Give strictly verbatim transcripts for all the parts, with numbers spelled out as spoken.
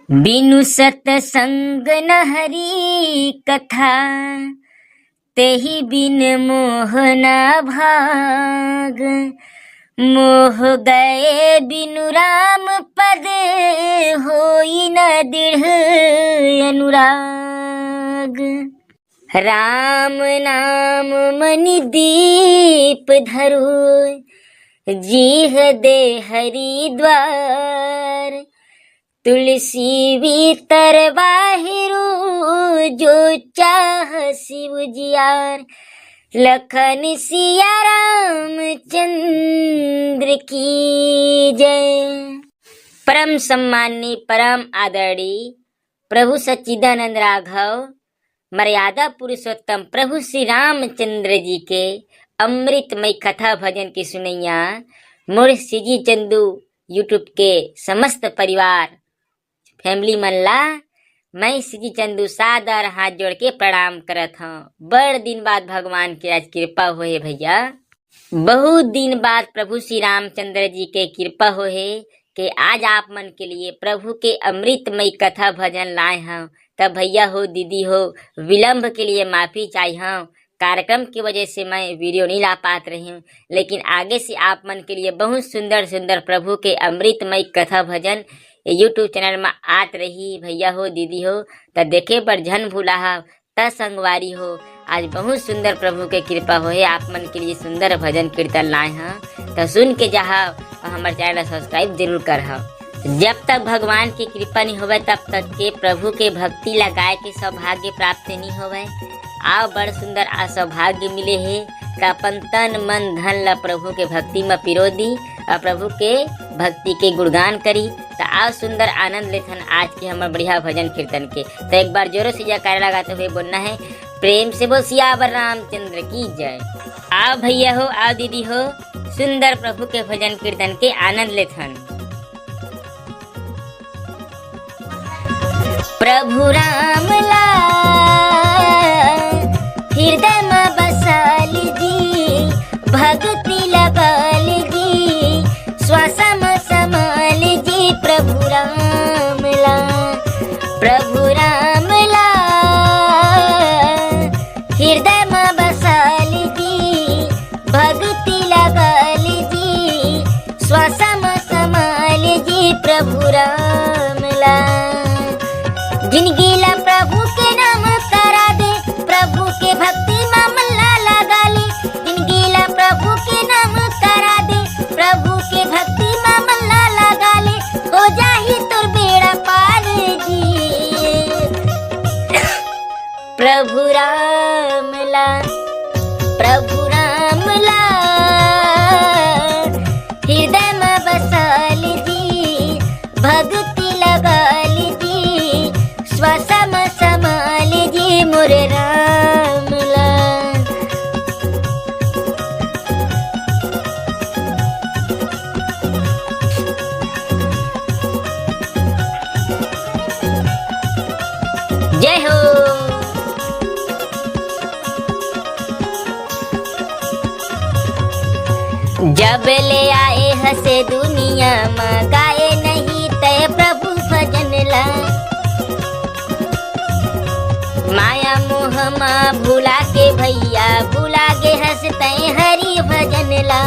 बिनु सतसंग न हरि कथा, तेहि बिन मोह न भाग। मोह गए बिनु राम पद, होई न दृढ़ अनुराग। राम नाम मनि दीप धरो, जीह दे हरि द्वार। तुलसी भीतर बाहिरो, जो चाह सिव जियार। लखन सिया रामचंद्र की जय। परम सम्माननीय, परम आदरणीय प्रभु सच्चिदानंद राघव, मर्यादा पुरुषोत्तम प्रभु श्री रामचंद्र जी के अमृतमय कथा भजन के सुनैया मोर सीजी चंदू YouTube के समस्त परिवार, family मन ला मैं सीजी चंदू सादर हाथ जोड़ के प्रणाम करत हौं। बड़ दिन बाद भगवान के आज कृपा होए भैया, बहुत दिन बाद प्रभु श्री रामचंद्र जी के कृपा होए के आज आप मन के लिए प्रभु के अमृतमय कथा भजन लाए हौं। तब भैया हो, दीदी हो, विलंब के लिए माफी चाही हौं। कार्यक्रम की वजह से मैं video नहीं ला पात रही हूँ, लेकिन आगे से आप मन के लिए बहुत सुंदर सुंदर प्रभु के अमृतमय कथा भजन YouTube channel में आत रही। भैया हो, दीदी हो, त देखे बर झन भूला हा। त संगवारी हो, आज बहुत सुंदर प्रभु के कृपा होए, आप मन के लिए सुंदर भजन कीर्तन लाए हौं। त सुन के जाहा और हमर channel subscribe जरूर करहा। जब तक भगवान की कृपा नहीं होवे, तब तक के प्रभु के भक्ति लगाए के सौभाग्य प्राप्त नहीं होवे। आओ, बड़ सुंदर आ सौभाग्य मिले हे, त अपन तन मन धन ला प्रभु के भक्ति में पिरो दी और प्रभु के भक्ति के गुणगान करी। त आओ, सुंदर आनंद लेथन आज के हमर बढ़िया भजन कीर्तन के। त एक बार जोरों से जयकारा लगाते हुए बोलना है, प्रेम से बोल सियावर रामचंद्र की जय। आओ भैया हो, आओ दीदी हो, सुंदर प्रभु के भजन कीर्तन के आनंद लेथन। प्रभु राम ला हृदय म बसाल जी, भक्ति लगाल जी, श्वास म समाल जी, प्रभु राम ला, प्रभु राम ला हृदय म बसाल जी, भक्ति लगाल जी, श्वास म समाल जी, प्रभु राम ला। जिनगी ला प्रभु के नाम करा दे, प्रभु के भक्ति म मन ला लगा ले। जिनगी ला प्रभु के नाम करा दे, प्रभु के भक्ति म मन ला लगा ले। हो जाही तोर बेड़ा पार जी। प्रभु राम ला, प्रभु राम ला, हृदय म बसाल जी, भक्ति लगाल जी, श्वास म समाल जी, मोरे राम ला। जय हो। जब ले आए हसे दुनिया म, गाए नहीं तय प्रभु भजन ला। माया मोह म भुला के भैया, भुला गे हस तय हरि भजन ला।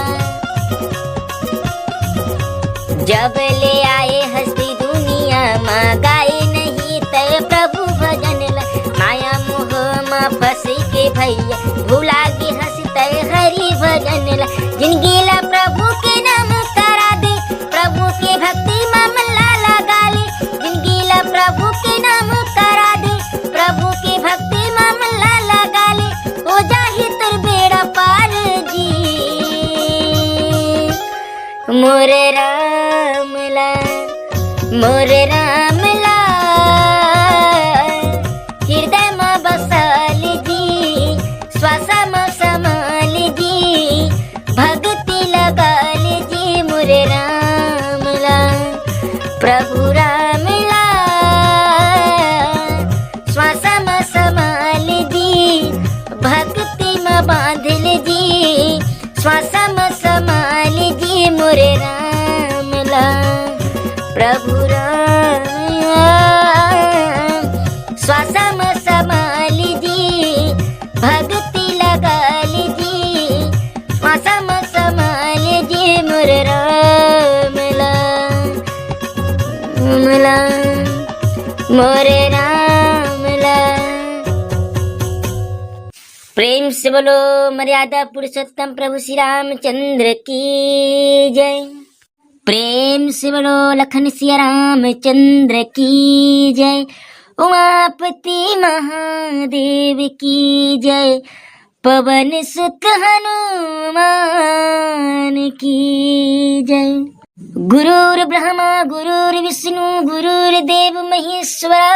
जब ले आए हसी दुनिया म, गाए नहीं तय प्रभु भजन ला। माया मोह म फंस के भैया, भुला गे हसी तय हरि भजन ला। जिनगी ला प्रभु के नाम करा दे, प्रभु के भक्ति म मन ला लगा ले। जिनगी ला प्रभु के नाम करा दे, प्रभु के भक्ति म मन ला लगा ले। हो जाही तोर बेड़ा पार जी। मोरे राम ला, मोरे राम ला, हृदय म बसाल जी, श्वास म समाल जी, भक्ति लगाल जी, मोरे राम ला, प्रभु राम ला, श्वास म समाल जी, भक्ति म बांधल जी, श्वास म समाल जी, मोरे राम ला, प्रभु राम राम ला, मोरे राम ला। प्रेम से बोलो मर्यादा पुरुषोत्तम प्रभु श्री रामचंद्र की जय। प्रेम से बोलो लखन सिया रामचंद्र की जय। उमापति महादेव की जय। पवन सुत हनुमान की जय। गुरुर्ब्रह्मा गुरुर्विष्णु गुरुर्देव महेश्वरा।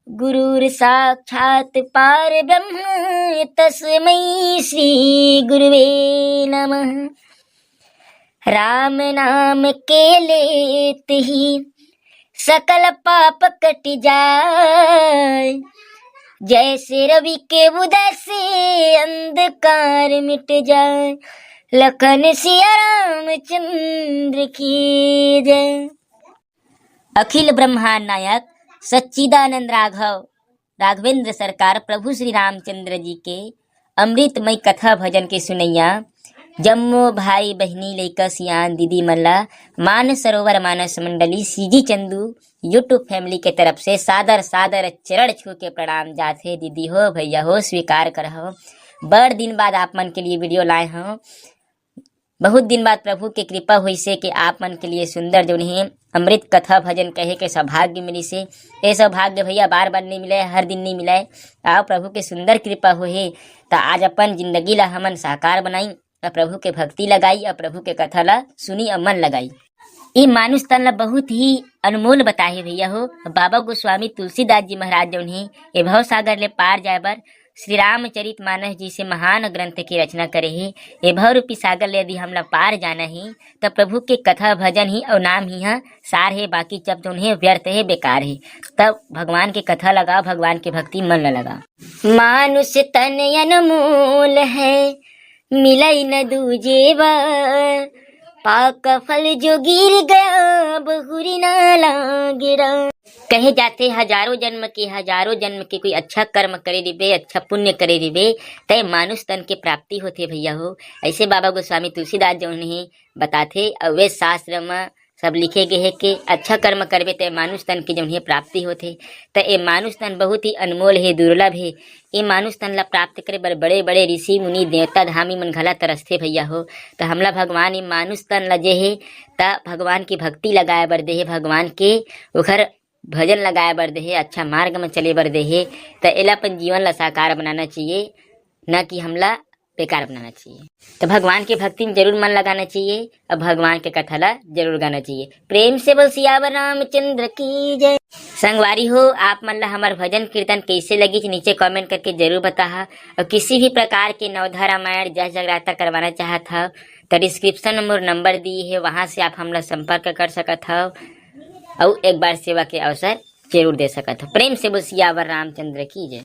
गुरुर्साक्षात् पार ब्रह्म तस्मै श्री गुरुवे नमः। राम नाम के लेत ही सकल पाप कट जाए। जैसे रवि के उदय से अंधकार मिट जाए। लखन सिया रामचंद्र की जय। अखिल ब्रह्मांड नायक सच्चिदानंद राघव राघवेंद्र सरकार प्रभु श्री रामचंद्र जी के अमृतमय कथा भजन के सुनैया, जम्मो भाई बहिनी लइका सियान दीदी मन ला मान सरोवर मानस मंडली सीजी चंदू YouTube फैमिली के तरफ से सादर सादर चरण छू के प्रणाम जाथे। दीदी हो भैया हो स्वीकार करहो, बड़ दिन बाद आप मन के लिए वीडियो लाए हव। बहुत दिन बाद प्रभु के कृपा होइसे कि आप मन के लिए सुंदर जौन हे अमृत कथा भजन कहे के सौभाग्य मिलिसे। ए सौभाग्य भैया बार बार नहीं मिले, हर दिन नहीं मिले। आओ प्रभु के सुंदर कृपा होहे त आज अपन जिंदगी ला हमन साकार बनाई और प्रभु के भक्ति लगाई और प्रभु के कथा ला सुनी और मन लगाई। ये मानुष तन ला बहुत ही अनमोल बताहे भैया हो। बाबा गोस्वामी तुलसीदास जी महाराज जौन हे ये भव सागर ले पार जाए बर श्री रामचरित मानस जैसे महान ग्रंथ के रचना करे हे। ये भव रूपी सागर ले यदि हमला पार जाना हे त प्रभु के कथा भजन ही और नाम ही ह सार हे, बाकी जब जौन हे व्यर्थ हे, बेकार हे। तब भगवान के कथा लगाओ, भगवान के भक्ति मन ला लगाओ। मानुष तन अनमोल है, मिलई न दूजे बर, पाका फल जो गिर गया, बहुरी ना लागे रा। कहे जाथे हजारों जन्म के, हजारों जन्म के कोई अच्छा कर्म करे रिबे, अच्छा पुण्य करे रिबे, तय मानुष तन के प्राप्ति होथे भैया हो। ऐसे बाबा गोस्वामी तुलसीदास जौन हे बताथे, और वेद शास्त्र म सब लिखे गे हे कि अच्छा कर्म करबे त मानुष तन के जौन हे प्राप्ति होथे। त ए मानुष तन बहुत ही अनमोल हे, दुर्लभ हे। ए मानुष तन ला प्राप्त करे बर बड़े बड़े ऋषि मुनि देवता धामी मन घला तरसथे भैया हो। त हमला भगवान ए मानुष तन ला जे हे त भगवान की भक्ति लगाए बर दे हे, भगवान के ओखर भजन लगाए बर दे हे, अच्छा मार्ग में चले बर दे हे। त एला अपन जीवन ला साकार बनाना चाहिए, न कि हमला बेकार बनाना चाहिए। तो भगवान की भक्ति में जरूर मन लगाना चाहिए और भगवान के कथा ला जरूर गाना चाहिए। प्रेम से बोल सियावर रामचंद्र की जय। संगवारी हो, आप मन ला हमर भजन कीर्तन कैसे लगी नीचे कमेंट करके जरूर बताहा। और किसी भी प्रकार के नवधा रामायण जस जगराता करवाना चाहत हव तो डिस्क्रिप्शन में मोर नंबर दी है, वहां से आप हमला संपर्क कर सकत हव और एक बार सेवा के अवसर जरूर दे सकत हव। प्रेम से बोल सियावर रामचंद्र की जय।